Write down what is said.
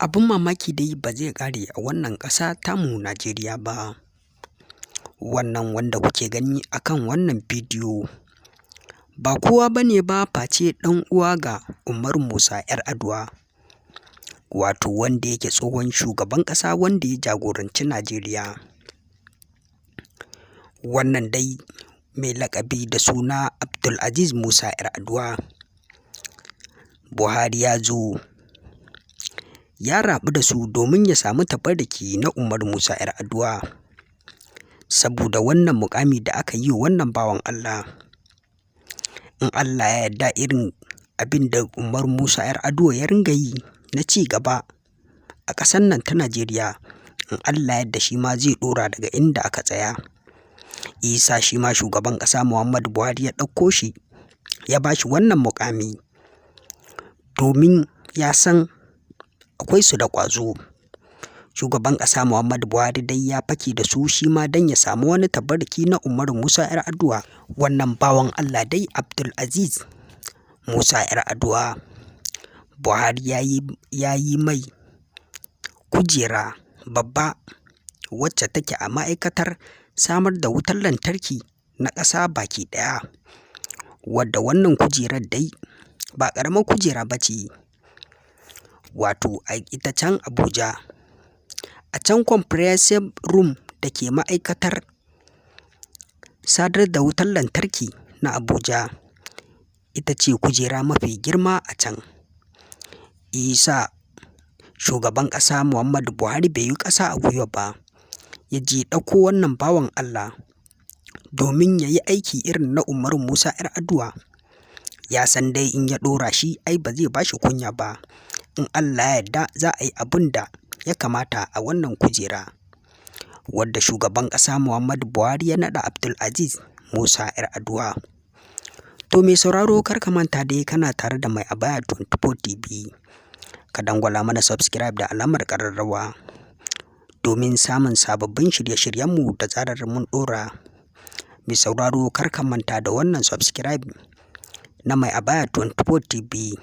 Abin mamaki dai ba zai ƙare a wannan ƙasa tamu Najeriya ba. Wannan wanda kuke gani a kan wannan bidiyo ba kowa ba ne ba face ɗan uwa ga Umaru Musa 'Yar'aduwa, wato wanda yake tsohon shugaban ƙasa wanda ya jagoranci Najeriya. Wannan dai mai laƙabi da suna Abdulaziz Musa 'Yar'aduwa. Buhari ya zo ya raɓu da su domin ya samu tabarruki na Umaru Musa 'Yar'aduwa, saboda wannan muƙami da aka yi wa wannan bawan Allah. In Allah ya yarda, irin abin da Umaru Musa 'Yar'aduwa ya ringa yi na ci gaba a ƙasar nan ta Najeriya, in Allah ya yarda shi ma zai ɗora daga inda aka tsaya. Isa shi ma shugaban ƙasa Muhammadu Buhari ya ɗauko shi ya ba shi wannan muƙami domin ya san akwai su da ƙwazo. Shugaban ƙasa Muhammadu Buhari dai ya fake da su shi ma don ya samu wani tabarruki na Umaru Musa 'Yar'aduwa. Wannan bawan Allah dai Abdulaziz Musa 'Yar'aduwa, Buhari ya yi mai kujera babba wacce take a ma'aikatar samar da wutar lantarki na ƙasa baki ɗaya. Wadda wannan kujerar dai ba ƙaramar kujera ba ce, wato a ita can Abuja. A can comprehensive room da ke ma'aikatar sadar da wutar lantarki na Abuja, ita ce kujera mafi girma a can. Isa shugaban ƙasa Muhammadu Buhari bai yi ƙasa a gwiwa ba, ya je ɗauko wannan bawan Allah domin ya yi aiki irin na Umaru Musa 'Yar'aduwa. Ya san dai in ya ɗora shi ai ba zai ba shi kunya ba. In Allah ya yarda, za a yi abin da ya kamata a wannan kujera wadda shugaban ƙasa Muhammadu Buhari ya naɗa Abdulaziz Musa 'Yar'aduwa. To, mai sauraro, kar ka manta dai kana tare da Mai Abaya 24 TV. Ka dangwala mana subscribe da alamar ƙararrawa domin samun sababbin shirye-shiryenmu da zarar mun ɗora. Mai sauraro, kar ka manta da wannan subscribe na Mai Abaya 24 TV.